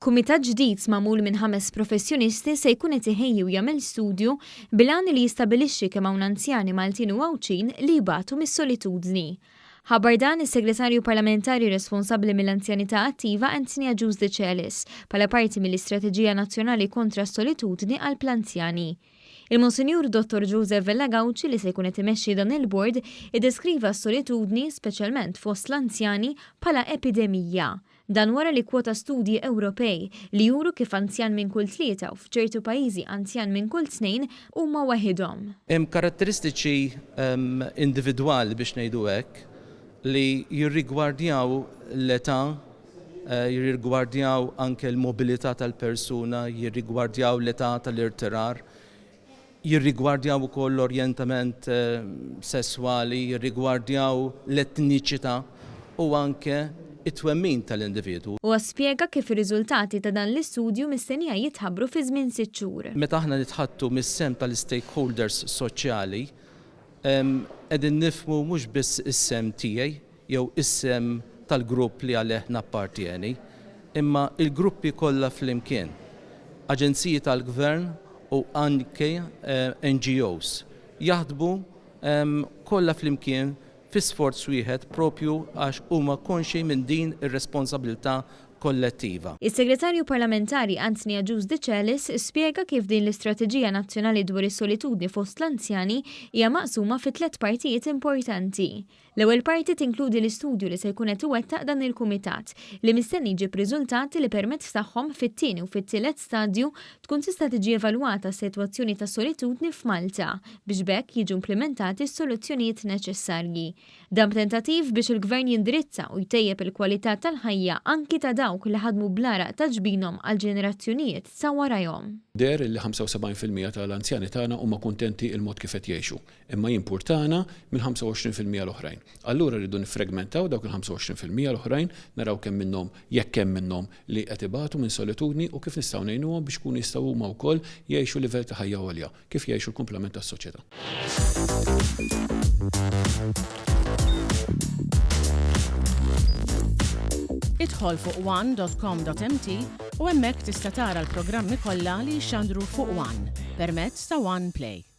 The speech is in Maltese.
Kumitat ġdid magħmul minn ħames professjonisti se jkun qed iħejji u jagħmel studju bil-għan li jistabilixxi kemm hawn anzjani Maltin u Għawdxin li jbatu mis-solitudni. Ħabbar dan is-Segretarju Parlamentari responsabbli mill-Anzjanità Attiva Anthony Agius Decelis bħala parti mill-Istrateġija Nazzjonali kontra s-Solitudni qalb l-Anzjani. Il-Monsinjur Dottor Joseph Vella Gauci li se jkun qed imexxi dan il-bord iddeskriva s-solitudni, speċjalment fost l-anzjani, bħala epidemija. Dan wara li kkwota studji Ewropej li juru kif anzjan minn kull tlieta u f'ċertu pajjiżi anzjan minn kull tnejn huma waħidhom. Hemm karatteristiċi individwali biex ngħidu hekk li jirrigwardjaw l-età, jirrigwardjaw anke l-mobilità tal-persuna, jirrigwardjaw l-età tal-irtirar, jirrigwardjaw ukoll l-orjentament sesswali, jirrigwardjaw l-etniċità u anke t-twemmin tal-individwu. Huwa spjega kif ir-riżultati ta' dan l-istudju mistennija jitħabbru fi żmien sitt xhur. Meta aħna nitħaddtu mis-sehem tal-istakeholders soċjali, qegħdin nifhmu mhux biss is-sehem tiegħi jew is-sehem tal-grupp li għalih nappartjeni, imma l-gruppi kollha flimkien, aġenziji tal-gvern u anke NGOs, jaħdmu kollha flimkien fi sforz wieħed proprju għax huma konxji minn din ir-responsabilità kollettiva. Is-Segretarju Parlamentari Anthony Agius Decelis spjega kif din l-istrateġija nazzjonali dwar is-solitudni fost l-anzjani hija maqsuma fi tlett partijiet importanti. L-ewwel parti tinkludi l-istudju li se jkun qed iwettaq dan il-kumitat, li mistenni jġib riżultati li permezz tagħhom fit-tieni u fit-tielet stadju tkun tista' tiġi evalwata s-sitwazzjoni ta' solitudni f'Malta biex b'hekk jiġu implimentati s-soluzzjonijiet neċessarji. Dan b'tentattiv biex il-Gvern jindirizza u jtejjeb il-kwalità tal-ħajja anki ta' dawk li ħadmu bl-għaraq ta' ġbinhom għall-ġenerazzjonijiet ta' warajhom. Deher li 75% tal-anzjani tagħna huma kuntenti il-mod kif qed jgħixu, imma jimpurtana mill-25% l-oħrajn. Allura rridu niffregmentaw dawk il-25% l-oħrajn, naraw kemm minnhom, jekk hemm minnhom, li qed ibatu minn solitudni u kif nistgħu ngħinuhom biex ikunu jistgħu huma wkoll jgħixu livell ta' ħajja għolja. Kif jgħixu l-kumplament tas-soċjetà. Idħol fuq one.com.mt u hemmhekk tista' tara l-programmi kollha li jixxandru fuq One permezz ta' One Play.